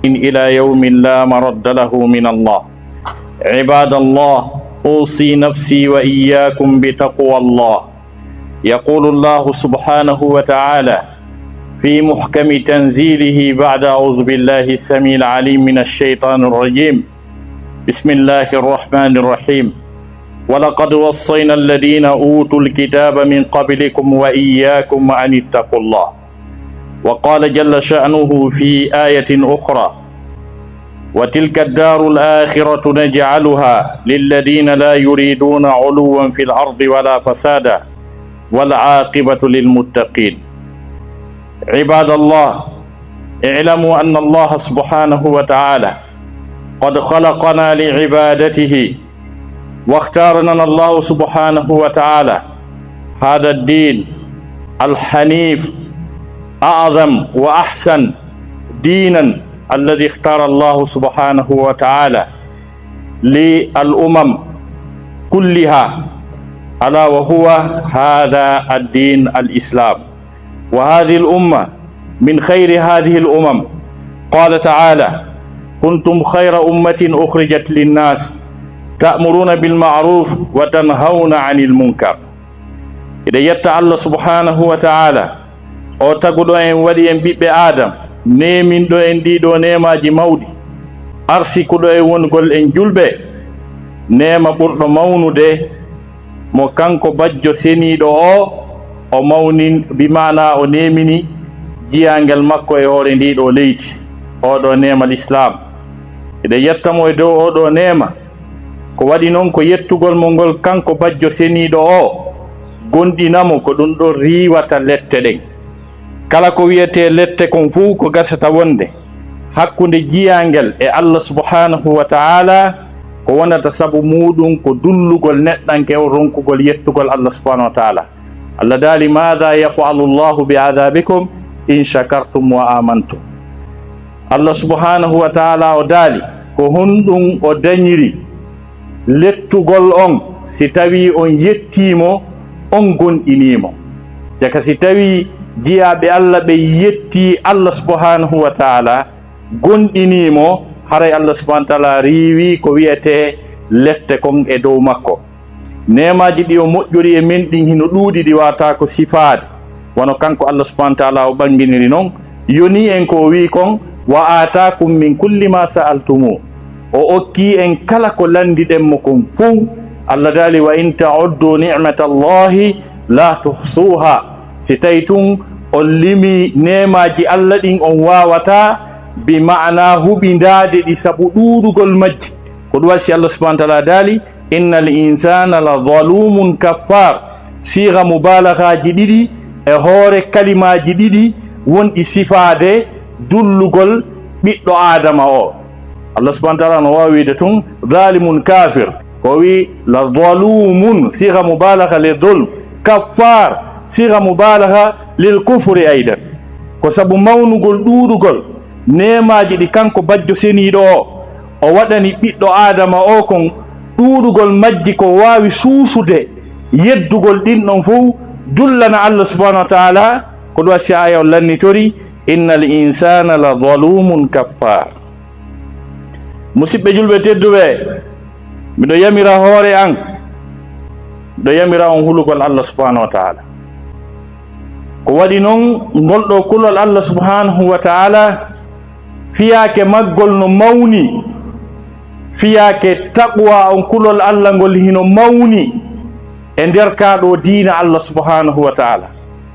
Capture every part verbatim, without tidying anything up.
إلى يوم لا مرد له من الله. عباد الله، أوصي نفسي وإياكم بتقوى الله. يقول الله سبحانه وتعالى في محكم تنزيله بعد أعوذ بالله السميع العليم من الشيطان الرجيم. بسم الله الرحمن الرحيم. ولقد وصينا الذين أوتوا الكتاب من قبلكم وإياكم أن اتقوا الله. وقال جل شأنه في آية أخرى: وتلك الدار الآخرة نجعلها للذين لا يريدون علوا في الأرض ولا فسادا والعاقبة للمتقين. عباد الله، اعلموا أن الله سبحانه وتعالى قد خلقنا لعبادته، واختار لنا الله سبحانه وتعالى هذا الدين الحنيف، أعظم وأحسن دينا الذي اختار الله سبحانه وتعالى للأمم كلها، ألا وهو هذا الدين الإسلام. وهذه الأمة من خير هذه الأمم. قال تعالى: كنتم خير أمة أخرجت للناس تأمرون بالمعروف وتنهون عن المنكر. Eɗen yetta Allah subhanahu wa ta'ala, o taguɗo en, waɗi en ɓiɓɓe Adam, neeminɗo en ɗii ɗoo neemaaji mawɗi, arsikuɗo en wonugol en julɓe, neema ɓurɗo mawnude mo kanko bajjo seniiɗo o, o mawnin, bi maana o neemini jiyaangel makko e hoore ndii ɗoo leydi, oo ɗoo neema Lislaam. Eɗen yetta mo e dow oo ɗoo neema. Ko waɗi noon ko yettugol mo ngol kanko bajjo seniiɗo o, gonɗina mo, ko ɗum ɗon riiwata lette ɗen. Kala ko wiyetee lette kon fuu ko gasata wonde hakkunde jiyaangel e Allah subhanahu wa ta'ala, ko wonata sabu muuɗum ko dullugol neɗɗanke o ronkugol yettugol Allah subhanahu wa ta'ala. Allah daali: ماذا يفعل الله بعذابكم إن شكرتم وآمنتم. Allah subhanahu wa ta'ala o daali: ko honɗum o dañiri lettugol on, si tawii on yettii mo, on gonɗinii mo? Jaka si tawii jiyaaɓe Allah ɓe yettii Allah subhanahu wa ta'ala, gonɗinii mo, haray Allah subhanahu wa ta'ala riiwii ko wiyetee lette kon e dow makko. Neemaaji ɗi o moƴƴori e men ɗin hino ɗuuɗi, ɗi waawataako sifaade. Wano kanko Allah subhanahu wa ta'ala o ɓanginiri non, yonii en ko o wi'i kon: وآتاكم من كل ما سألتموه. O okkii en kala ko lanndiɗen mo kon fow. Allah daali: وإن تعدوا نعمة الله لا تحصوها. Si tawii tun on limii neemaaji Allah ɗin, on waawataa, bi maana huɓindaade ɗi sabu ɗuuɗugol majji. Ko ɗum waɗi si Allah subhanahu wa ta'ala daali: إن الإنسان لظلوم كفار. Siiga mubaalagaaji ɗiɗi e hoore kalimaaji ɗiɗi wonɗi sifaade dullugol ɓiɗɗo Aadama o. Allah subhanahu wa ta'ala no waawi wiide tun: ظالم كافر. Ko wi: لظلوم, siiga mubaalagha li dhulm, كفار, siiga mubaalagha lil kufri aydan. Ko sabu mawnugol, ɗuuɗugol neemaaji ɗi kanko bajjo seniiɗo o, o waɗani ɓiɗɗo Aadama o kon, ɗuuɗugol majji ko waawi suusude yeddugol ɗin ɗon fow, dullana Allah subhanahu wa ta'ala. Ko ɗum waɗi si aaya on lannitori: إن الإنسان لظلوم كفار. Musiɓɓe julɓe tedduɓe, miɗo yamira hoore an, miɗo yamira on hulugol Allah subhanahu wa ta'ala. Ko waɗi non ngol ɗoo kulol Allah subhanahu wa ta'ala, fiyaake maggol no mawni, fiyaake taqwa on kulol Allah ngol hino mawni e nder kaa ɗoo diina Allah subhanahu wa ta'ala.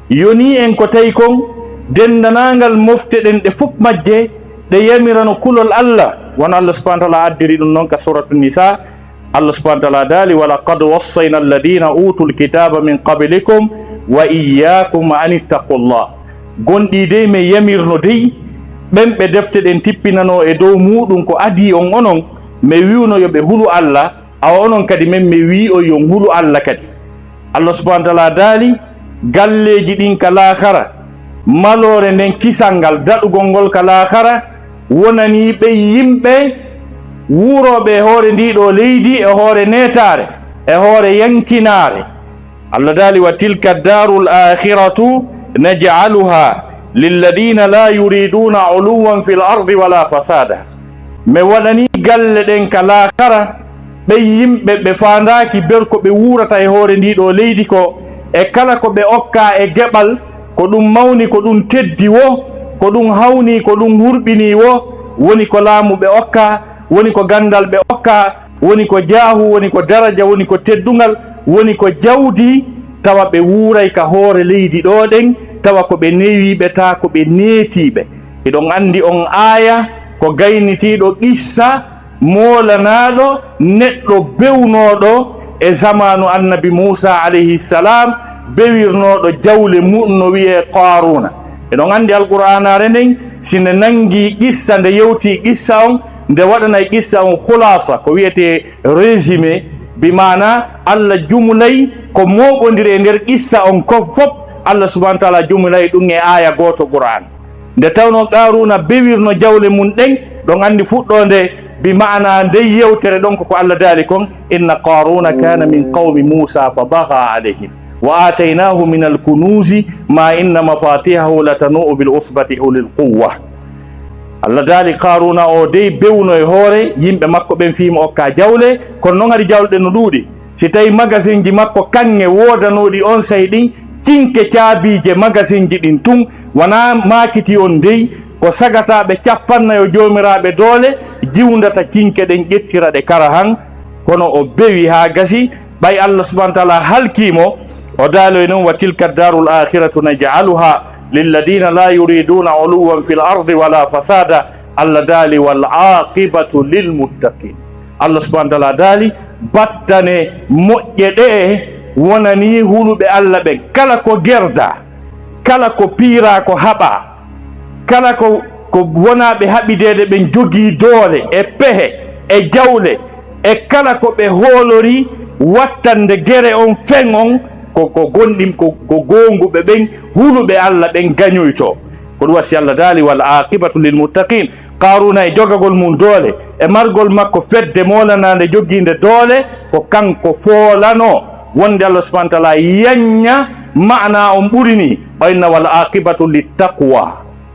Yonii en ko tawi kon, denndaangal mofte ɗen ɗe fof majje, ɗe yamirano kulol Allah, wano Allah subhanahu wa ta'ala addiri ɗum non ka Suratu Nisa. Allah subhanahu wa ta'ala daali: ولقد وصينا الذين أوتوا الكتاب من قبلكم وإياكم أن اتقوا الله. Gonɗii dey, men yamirno dey ɓen ɓe defte ɗen tippinanoo e dow muuɗum ko adii on, onon, men wi'uno yo ɓe hulu Allah, awa onon kadi men, men wi'i on yo on hulu Allah kadi. Allah subhanahu wa ta'ala daali, galleeji ɗin ka laakara, maloore nden kisal ngal, daɗugol ngol ka laakara, wonanii ɓen yimɓe wuurooɓe e hoore ndii ɗoo leydi, e hoore neetaare, e hoore yankinaare. Allah daali: وتلك الدار الآخرة نجعلها للذين لا يريدون علوا في الأرض ولا فسادا. Mi waɗanii galle ɗen ka laakara, ɓen yimɓe ɓe faandaaki ber ko ɓe wuurata e hoore ndii ɗoo leydi ko, e kala ko ɓe okkaa e geɓal, ko ɗum mawni, ko ɗum teddi woo, ko ɗum hawnii, ko ɗum hurɓinii woo, woni ko laamu ɓe okkaa, woni ko ganndal ɓe okkaa, woni ko jaahu, woni ko daraja, woni ko teddungal, woni ko jawdi, tawa ɓe wuuray ka hoore leydi ɗoo ɗen, tawa ko ɓe newiiɓe, taa ko ɓe neetiiɓe. Hiɗon anndi on aaya ko gaynitiiɗo qissa moolanaaɗo neɗɗo bewnooɗo e zamaanu Annabi Muusaa alayhi salaam, bewirnooɗo jawle mun no wi'ee Qaaruuna. Hiɗon anndi Alqur'aanaare nden, si nde nanngii qissa, nde yewtii qissa on, nde waɗanay qissa on khulaasa, ko wi'etee résumé, bi maana Allah jumulay ko mooɓondiri e nder qissa on ko fop, Allah subhaanahu wa ta'aalaa jumulay ɗum e aaya gooto Qur'aan. Nde tawnoo Qaaruuna bewirno jawle mun ɗen, ɗon anndi fuɗɗoonde, bi maana ndey yewtere ɗon ko ko Allah daali kon, إن قارون كان من قوم موسى فبغى عليهم وآتيناه من الكنوز ما إن مفاتحه لتنوء بالعصبة أولي القوة. Allah daali Qaaruuna o dey bewno e hoore yimɓe makko ɓen fii mo okkaa jawle, kono non hari jawle ɗen no ɗuuɗi. Si tawi magasinji makko kaŋŋe woodanooɗi onsay ɗin, cinke caabiije magasinji ɗin tun, wanaa maakiti on dey, ko sagataaɓe cappannayo joomiraaɓe doole jiwndata cinke ɗen, ƴettira ɗe kara han. Kono o bewi haa gasi, ɓay Allah subhaanahu wa ta'aalaa halkii mo, o daaloy non, وتلك الدار الآخرة نجعلها للذين لا يريدون علوا في الأرض ولا فسادا. Allah daali, والعاقبة للمتقين. Allah subhaanahu wa ta'aalaa daali, battane moƴƴe ɗe'e wonanii huluɓe Allah ɓen. Kala ko gerdaa, kala ko piiraa ko haɓaa, kala ko, ko wonaaɓe haɓideede ɓen jogii doole e pehe e jawle e kala ko ɓe hoolori wattande gere on fen on, ko, ko gonɗin, ko, ko goonguɓe ɓen, huluɓe Allah ɓen gañoytoo. Ko ɗum wasi Allah daali, والعاقبة للمتقين. Qaaruuna e jogagol mun doole, e margol makko fedde moolanaande jogiinde doole, ko kanko foolanoo wonde Allah subhaanahu wa ta'aalaa yañña maanaa on ɓuri nii, ɓay no والعاقبة للتقوى.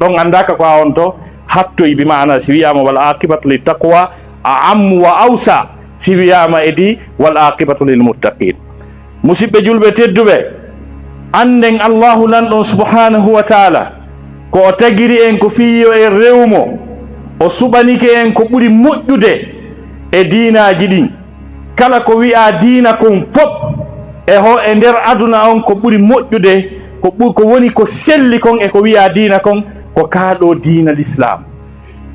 Ɗon anndaaka ko a on to hattoyi, bi maanaa si wiyaama والعاقبة للتقوى أعم وأوسع si wiyaama edi والعاقبة للمتقين. Musiɓɓe julɓe tedduɓe, annden Allaahu Lanɗo on subhaanahu wa ta'aalaa, ko o tagiri en ko fii yo en rewu mo, o suɓanike en ko ɓuri moƴƴude e diinaaji ɗin. Kala ko wi'aa diina kon fop e ho, e nder aduna on, ko ɓuri moƴƴude, ko ɓur-, ko woni ko selli kon e ko wi'aa diina kon, ko kaa ɗoo diina Lislaam.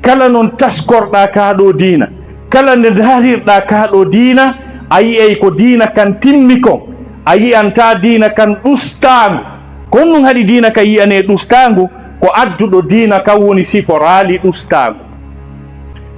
Kala non taskorɗaa kaa ɗoo diina, kala nde ndaarirɗaa kaa ɗoo diina, a yi'ay ko diina kan timmi kon, a yi'antaa diina kan ɗustaangu. Ko honɗum haɗi diina kan yi'anee ɗustaangu? Ko adduɗo diina kan woni siforaali ɗustaangu.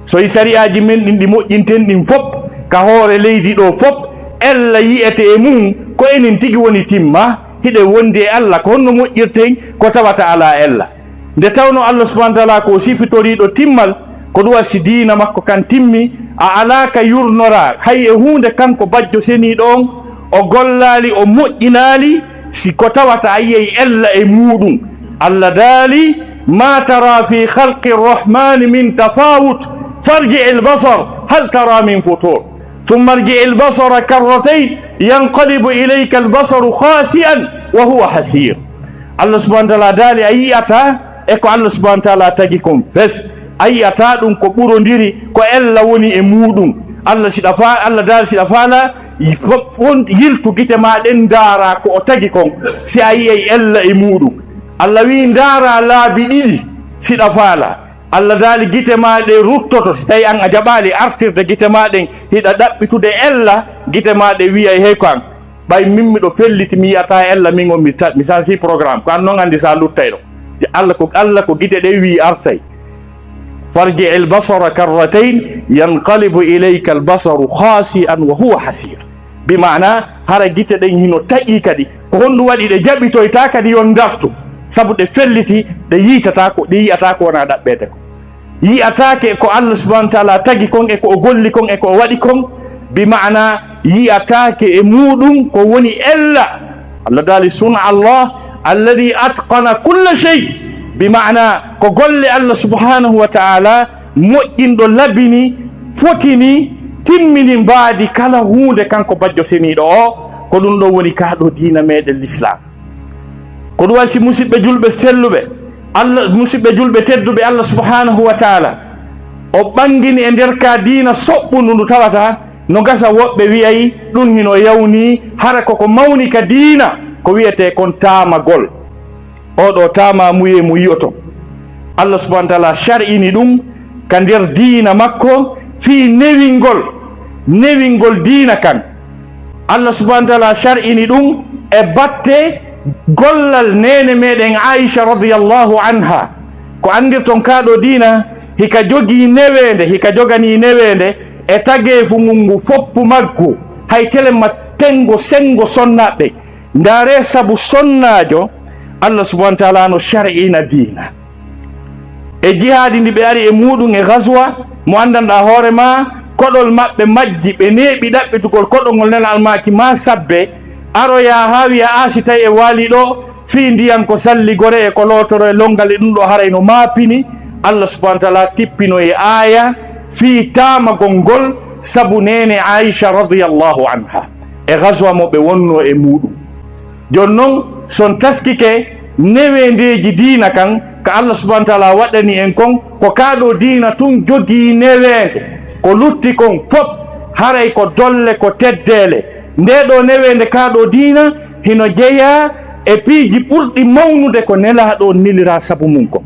So e sari'aaji men ɗin ɗi moƴƴinten ɗin fop, ka hoore leydi ɗoo fop, ella yi'ete e mum ko enen tigi woni timma, hiɗen wondi e Alla, ko honno moƴƴirten ko tawata alaa ella? Nde tawnoo Alla subhaanahu wa ta'aalaa ko o sifitoriiɗo timmal, ko ɗum waɗi si diina makko kan timmi, a alaa ka yurnoraa hay e huunde kanko bajjo seniiɗo on, o gollaali, o moƴƴinaali, si ko tawata a yi'ay ella e muuɗum. Alla daali, ما ترى في خلق الرحمن من تفاوت فارجع البصر هل ترى من فطور ثم ارجع البصر كرتين ينقلب إليك البصر خاسئا وهو حسير. Alla subhaanahu wa ta'aalaa daali, a yi'ataa e ko Alla subhaanahu wa ta'aalaa tagi kon fes. A yi'ataa ɗum ko ɓurondiri, ko ella woni e muuɗum. Alla siɗa fa-, Alla daali, siɗa faalaa, yi-, fo-, fon-, yiltu gite maa ɗen ndaaraa ko o tagi kon, si a yi'ay ella e muuɗum. Alla wi'i, ndaaraa laabi ɗiɗi, siɗa faalaa. Alla daali, gite maa ɗe ruttoto, si tawi an a jaɓaali artirde gite maa ɗen, hiɗa ɗaɓɓitude ella, gite maa ɗe wi'ay, hey ko an. Ɓay min miɗo felliti, mi yi'ataa ella, min on mi ta-, mi sansi programme. Ko an non anndi sa luttay ɗo. Alla ko, Alla ko gite ɗe wi'i artay. فارجع البصر كرتين ينقلب إليك البصر خاسئا وهو حسير. Bi maana, hara gite ɗen hino taƴi kadi. Ko honɗum waɗi ɗe jaɓitoytaa kadi yo ndartu? Sabu ɗe felliti, ɗe yi'ataako, ɗe yi'ataako wonaa ɗaɓɓeede ko. Yi'ataake ko Alla subhaanahu wa ta'aalaa tagi kon e ko o golli kon e ko o waɗi kon. Bi maana, yi'ataake e muuɗum ko woni ella. Alla daali, صنع الله الذي أتقن كل شيء Bi maana ko golle Allah subhanahu wa ta'ala moƴƴinɗo, labini, fotini, timmini mbaadi kala huunde, kanko bajjo seniiɗo o. Ko ɗum ɗo woni kaa ɗo diina meɗen Lislaam. Ko ɗum waɗi, si musiɓɓe julɓe selluɓe, Allah, musiɓɓe julɓe tedduɓe, Allah subhanahu wa ta'ala o ɓangini e nder ka diina soɓɓundu ndu tawata no gasa woɓɓe wi'ay ɗum hino yawni, hara koko mawni ka diina, ko wi'etee kon taamagol. Oo ɗoo taamamuye mo yi'oton, Allah subhanahu wa ta'ala shar'ini ɗum ka nder diina makko fii newingol, newingol diina kan. Allah subhanahu wa ta'ala shar'ini ɗum e batte gollal neene meɗen Aisha radiyallahu anha. Ko anndirton kaa ɗo diina hika jogii neweende, hika joganii neweende e tageefu ngun ngu foppu maggu, hay telemma tengo sengo sonnaɓɓe. Ndaaree sabu sonnaajo, Allah subhanahu wa ta'ala no shar'ina diina. E jihaadi ndi ɓe ari e muuɗum e ghazwa, mo anndanɗaa hoore maa, koɗol maɓɓe majji, ɓe neeɓi ɗaɓɓitugol koɗol ngol, Nelaaɗo maaki maa sabbe, aroyaa haa wi'a aasi tawi e waali ɗo, fii ndiyan ko salligore e ko lootoro e lonngal e ɗum ɗo haray no maapini. Allah subhanahu wa ta'ala tippino e aaya fii taamagol ngol sabu neene Aisha radiyallahu anha e ghazwa mo ɓe wonnoo e muuɗum. Jooni non, si on taskike neweendeeji diina kan ka Allah subhanahu wa ta'ala waɗani en kon, ko kaa ɗo diina tun jogii neweende. Ko lutti kon fop, haray ko dolle, ko teddeele. Ndee ɗoo neweende kaa ɗo diina hino jeyaa e piiji ɓurɗi mawnude ko Nelaaɗo on neliraa sabu mun kon.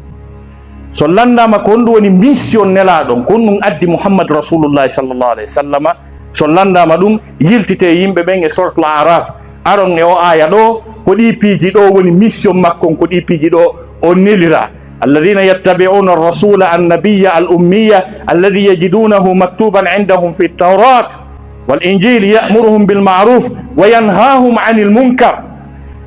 Si on lanndaama ko honɗum woni mission Nelaaɗo on, ko honɗum addi Muhammad Rasulullahi sallallahu alayhi wa sallama, si on lanndaama ɗum, yiltitee yimɓe ɓen e Suratul A'raf. Aron e oo aaya ɗoo, ko ɗii piiji ɗoo woni mission makko on, ko ɗii piiji ɗoo o neliraa. الذين يتبعون الرسول النبي الأمي الذي يجدونه مكتوبا عندهم في التوراة والإنجيل يأمرهم بالمعروف وينهاهم عن المنكر.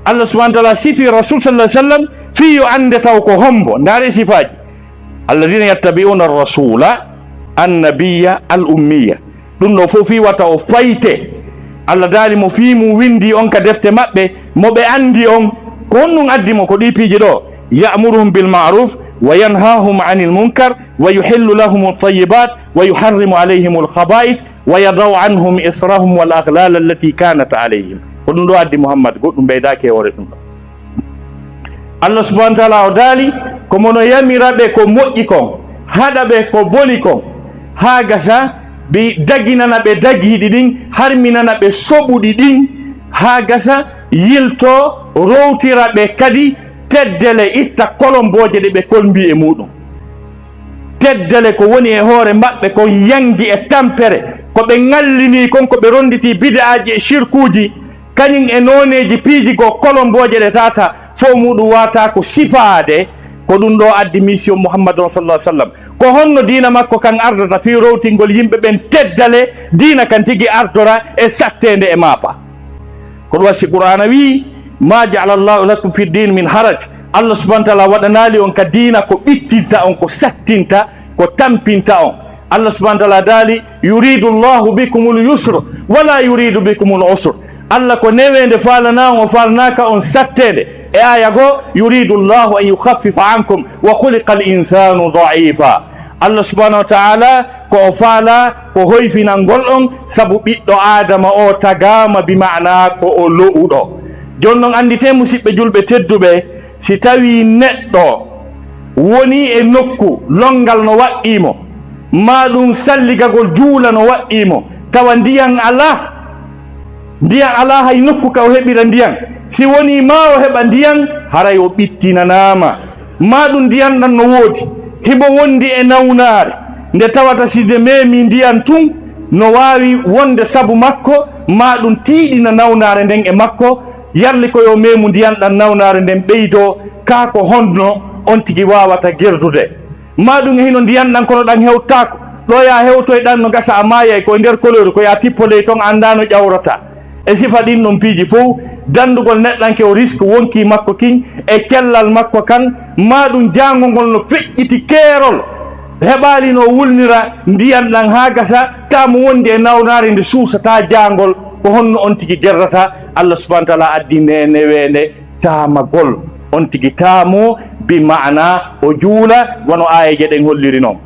Allah subhanahu wa ta'ala sifi Rasul sallallahu alayhi wa sallam fii yo annde taw ko hombo. Ndaaree sifaaji. الذين يتبعون الرسول النبي الأمي. Ɗum ɗoo fof fii wata o fayte. Allah daali mo fii mum winndi on ka defte maɓɓe, mo ɓe anndi on. Ko honɗum addi mo? Ko ɗii piiji ɗoo. يأمرهم بالمعروف وينهاهم عن المنكر ويحل لهم الطيبات ويحرم عليهم الخبائث ويضع عنهم إصرهم والأغلال التي كانت عليهم. Ko ɗum ɗoo addi Muhammad, goɗɗum ɓeydaaki e hoore ɗum ɗoo. Allah subhanahu wa ta'ala o daali, ko mo no yamira ɓe ko moƴƴi kon, haɗa ɓe ko boni kon, haa gasa bi daginana ɓe dagiiɗi ɗin, harminana ɓe soɓuɗi ɗin, haa gasa yilto rowtira ɓe kadi teddele, itta kolombooje ɗe ɓe kolmbii e muuɗum. Teddele ko woni e hoore maɓɓe kon yanngi e tampere, ko ɓe ŋallinii kon, ko ɓe ronnditii bid'aaji e shirkuuji, kañum e nooneeji piiji goo kolombooje ɗe tata, fof muuɗum waata ko sifaade. Ko ɗum ɗoo addi mission Muhammad on sallallahu alaihi wasallam. Ko honno diina makko kan ardata fii rowtingol yimɓe ɓen teddale, diina kan tigi ardora e satteende e maapa? Ko ɗum waɗi si Qur'aana wi'i, "Ma ja'ala Allahu lakum fi ddin min haraj." Allah subhanahu wa ta'ala waɗanaali on ka diina ko ɓittinta on, ko sattinta, ko tampinta on. Allah subhanahu wa ta'ala daali, "Yuridu Allahu bikumul yusr, wala yuridu bikumul usr." Allah ko neweende faalana on, o faalanaaka on satteende. E aaya goo, "Yuridu Allahu an yukhaffifa ankum, wa khuliqal insanu da'ifa." Allah subhanahu wa ta'ala ko o faalaa ko hoyfinangol on, sabu ɓiɗɗo Aadama o tagaama, bi ma'ana ko o lo'uɗo. Jooni non, annditee, musiɓɓe julɓe tedduɓe, si tawii neɗɗo wonii e nokku, lonngal no waɗɗii mo, maa ɗum salligagol juula no waɗɗii mo, tawa ndiyan alaa, ndiyan alaa hay nokku ka o heɓira ndiyan. Si wonii maa o heɓa ndiyan, haray o ɓittinanaama. Maa ɗum ndiyan ɗan no woodi, himo wondi e nawnaare, nde tawata si nde meemii ndiyan tun, no waawi wonde sabu makko, maa ɗum tiiɗina nawnaare nden e makko, yalli ko yo meemu ndiyan ɗan nawnaare nden ɓeydoo, kaa ko honno on tigi waawata gerdude? Maa ɗum e hino ndiyan ɗan kono ɗan hewtaako. Ɗo yaa hewtoy ɗan no gasa a maayay, ko e nder koleeru, ko yaa tippo ley ton, a anndaa no ƴawrata. E sifa ɗin ɗon piiji fow, danndugol neɗɗanke o risk wonkii makko kin e cellal makko kan, maa ɗum jaango ngol no feƴƴiti keerol, heɓaali no wulnira ndiyan ɗan haa gasa, taa mo wondi e nawnaare nde suusataa jaangol, ko honno on tigi gerrata? Allah subhanahu wa ta'ala addi nde neweende taamagol. On tigi taamoo Bi maana o juula, wano aayeeje ɗen holliri non.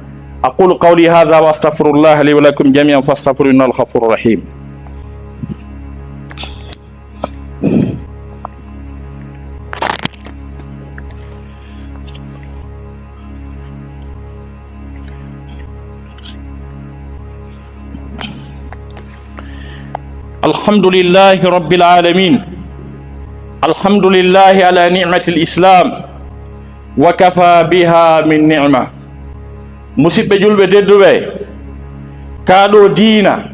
أقول قولي هذا وأستغفر الله لي ولكم جميعا فاستغفروه إنه هو الغفور الرحيم. الحمد لله رب العالمين. الحمد لله على نعمة الإسلام وكفى بها من نعمة. Musiɓɓe julɓe tedduɓe, kaa ɗoo diina,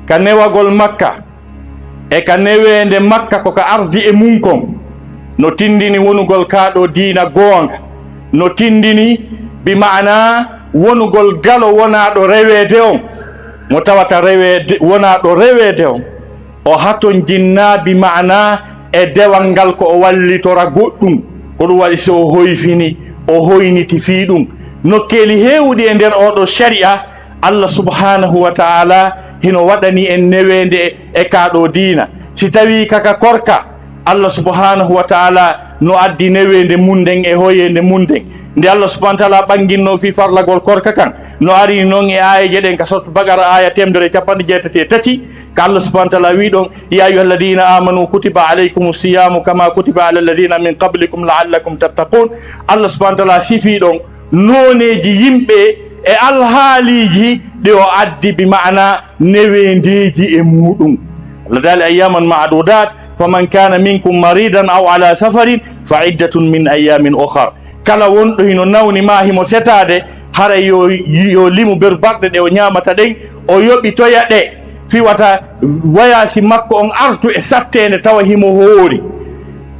ka newagol Makka, e ka neweende Makka ko ka ardi e mun kon, no tindini wonugol kaa ɗoo diina goonga, no tindini bi maana wonugol galo wonaaɗo reweede on, mo tawata reweede, wonaaɗo reweede on, o hatonjinnaa bi maana e dewal ngal ko o wallitora goɗɗum. Ko ɗum waɗi si o hoyfini, o hoyniti fii ɗum. Nokkeeli heewuɗi e nder oo ɗoo shari'a, Allah subhanahu wa ta'ala hino waɗani en neweende e kaa ɗoo diina. Si tawii ka ka korka, Allah subhanahu wa ta'ala no addi neweende mun nden e hoyeende mun nden. Nde Allah subhanahu wa ta'ala ɓanginnoo fii farlagol korka kan, no ari non e aayeeje ɗen ka Surat Baqara, aaya teemedere e capanɗe jeetati e tati, ka Allah subhanahu wa ta'ala wii ɗon, يا أيها الذين آمنوا كتب عليكم الصيام كما كتب على الذين من قبلكم لعلكم تتقون. Allah subhanahu wa ta'ala sifii ɗon nooneeji yimɓe e alhaaliiji ɗi o addi, bi maana neweendeeji e muuɗum. Allah daali, أياما معدودات، فمن كان منكم مريضا أو على سفر فعدة من أيام أخر. Kala wonɗo hino nawni maa himo setaade, haray yo, yo limu ber barɗe ɗe o ñaamata ɗen, o yoɓitoya ɗe, fii wata wayaasi makko on artu e satteende tawa himo hoori.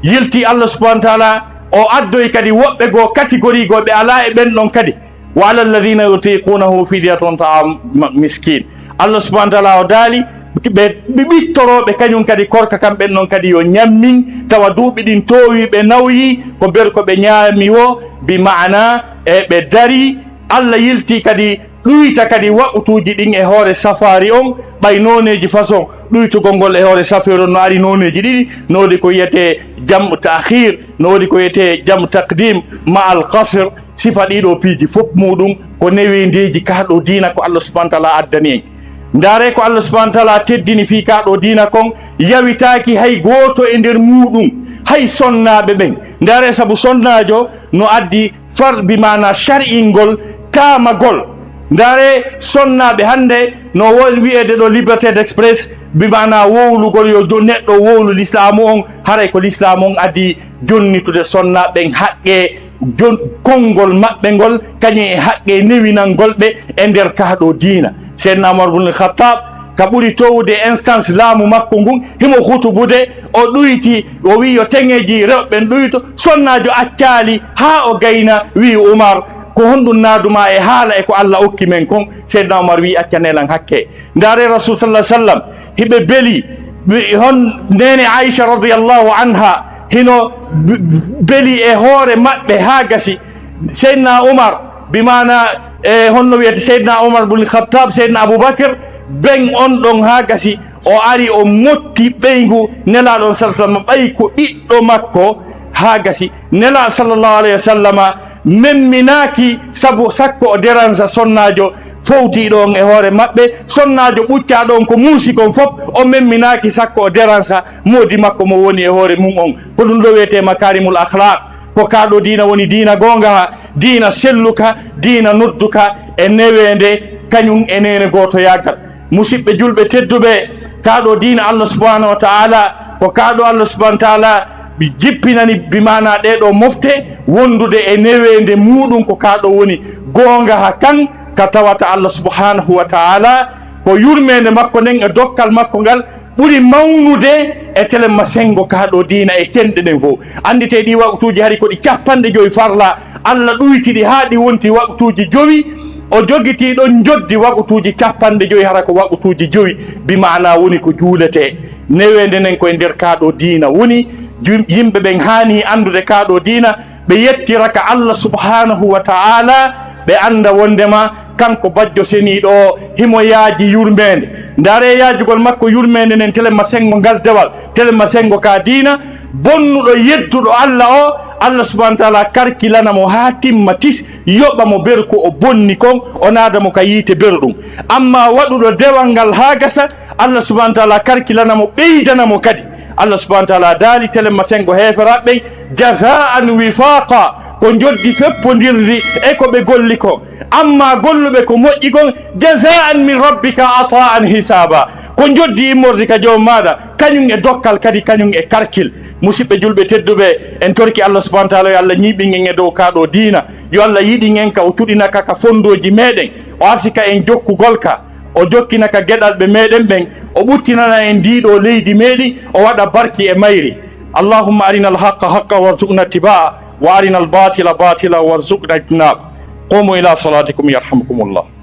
Yilti Allah subhanahu wa ta'ala, o addoyi kadi woɓɓe goo catégorie goo ɓe alaa e ɓen ɗon kadi. وعلى الذين يطيقونه فدية طعام م-، مسكين. Allah subhanahu wa ta'ala o daali, ɓe, ɓe ɓittorooɓe kañum kadi korka kan ɓen ɗon kadi yo ñammin, tawa duuɓi ɗin toowi ɓe nawyi, ko ber ko ɓe ñaami woo, bi maana e ɓe darii. Allah yilti kadi ɗuyta kadi waqtuuji ɗin e hoore safaari on, ɓay nooneeji façon ɗuytugol ngol e hoore safaari on no ari nooneeji ɗiɗi, no woodi ko wiyetee jam'u ta'khir, no woodi ko wiyetee jam'u taqdim ma'al qasr. Sifa ɗii ɗoo piiji fof muuɗum ko neweendeeji kaa ɗoo diina ko Allah subhanahu wa ta'ala addani en. Ndaaree ko Allah subhanahu wa ta'ala teddini fii kaa ɗoo diina kon, yawitaaki hay gooto e nder muuɗum, hay sonnaaɓe ɓen. Ndaaree sabu sonnaajo no addi far, bi maana shar'ingol, taamagol. Ndaaree sonnaaɓe hannde no wo-, wi'eede ɗoo liberté d'express, bi maana wowlugol yo jo-, neɗɗo wowlu lislaamu on, haray ko lislaamu on adii jonnitude sonnaaɓe ɓen haqqee jon-, konngol maɓɓe ngol, kañum e haqqee newinangol ɓe e nder kaa ɗoo diina. Seydina Umar bun Khattab, ka ɓuri toowude instance laamu makko ngun, himo hutubude, o ɗuyti, o wi'i yo teŋeeji rewɓe ɓen ɗuyto, sonnaajo accaali haa o gayna, wi'i, "Umar, ko honɗum naadu maa e haala e ko Allah okki men kon?" Seydina Umar wi'i, "Accanee lan hakkee." Ndaaree Rasul sallallahu alaihi wasallam, hiɓe beli, ɓe, hon neene Aisha radiyallahu anha, hino b-, b-, beli e hoore maɓɓe haa gasi. Seydina Umar, bi maana, e honno wiyete, Seydina Umar bun Khattab, Seydina Abubakar, ben on ɗon haa gasi, o ari o motti ɓeyngu Nelaaɗo on sallallahu alaihi wasallam, ɓay ko ɓiɗɗo makko haa gasi. Nelaaɗo sallallahu alaihi wasallama memminaaki sabu sakko o deransa sonnaajo fowtiiɗo on e hoore maɓɓe, sonnaajo ɓuccaaɗo on ko muusi kon fof, o memminaaki sakko o deransa moodi makko mo woni e hoore mum on. Ko ɗum ɗo wiyetee makaarimul akhlaq, ko kaa ɗo diina woni diina goonga, diina selluka, diina nodduka e neweende, kañum e neene gootoyaagal. Musiɓɓe julɓe tedduɓe, kaa ɗo diina Allah subhanahu wa ta'ala, ko kaa ɗo Allah subhanahu wa ta'ala jippinani bi maana ɗee ɗoo mofte wondude e neweende muuɗum, ko kaa ɗo woni goonga ha kan ka tawata Allah subhanahu wa ta'ala ko yurmeende makko nden e dokkal makko ngal ɓuri mawnude e telemma senngo kaa ɗo diina e cenɗe ɗen fof. Annditee ɗii waqtuuji hari ko ɗi capanɗe jowi farla, Allah ɗuyti ɗi haa ɗi wonti waqtuuji jowi, o jogitii ɗon njoddi waqtuuji capanɗe jowi, hara ko waqtuuji jowi, bi maana woni ko juuletee. Neweende nden ko e nder kaa ɗo diina woni, ju-, yimɓe ɓen haani anndude kaa ɗo diina, ɓe yettira ka Allah subhanahu wa ta'ala, ɓe annda wondema kanko bajjo seniiɗo o, himo yaaji yurmeende. Ndaaree yaajugol makko yurmeende nden, telemma senngo ngal dewal, telemma senngo ka diina, bonnuɗo yedduɗo Allah o, Allah subhanahu wa taala karkilana mo haa timma tis, yoɓa mo ber ko o bonni kon, o naada mo ka yiite berɗum. Amma waɗuɗo dewal ngal haa gasa, Allah subhanahu wa taala karkilana mo, ɓeydana mo kadi. Allah subhanahu wa taala daali, telemma sengo heeferaaɓe ɓen, jazaan wifaqa, ko njoddi feppondirdi e ko ɓe golli ko. Amma golluɓe ko moƴƴi kon, jazaan min rabbika ataan hisaaba, ko njoddi immordi ka joom maaɗa, kañum e dokkal kadi, kañum e karkil. Musiɓɓe julɓe tedduɓe, en torki Allah subhanahu wa taala, yo Allah ñiiɓin en e dow kaa ɗoo diina, yo Allah yiɗin en ka, o tuɗina ka ka fondooji meɗen, o arsika en jokkugol ka, o jokkina ka geɗalɓe meɗen ɓen, o ɓuttinana en ndii ɗoo leydi meɗi, o waɗa barki e mayri. Allahumma arina alhaqqa haqqa warzuqna ittiba'a, wa arina albatila batila warzuqna ijtinab. Qumu ila salatikum yarhamukumullah.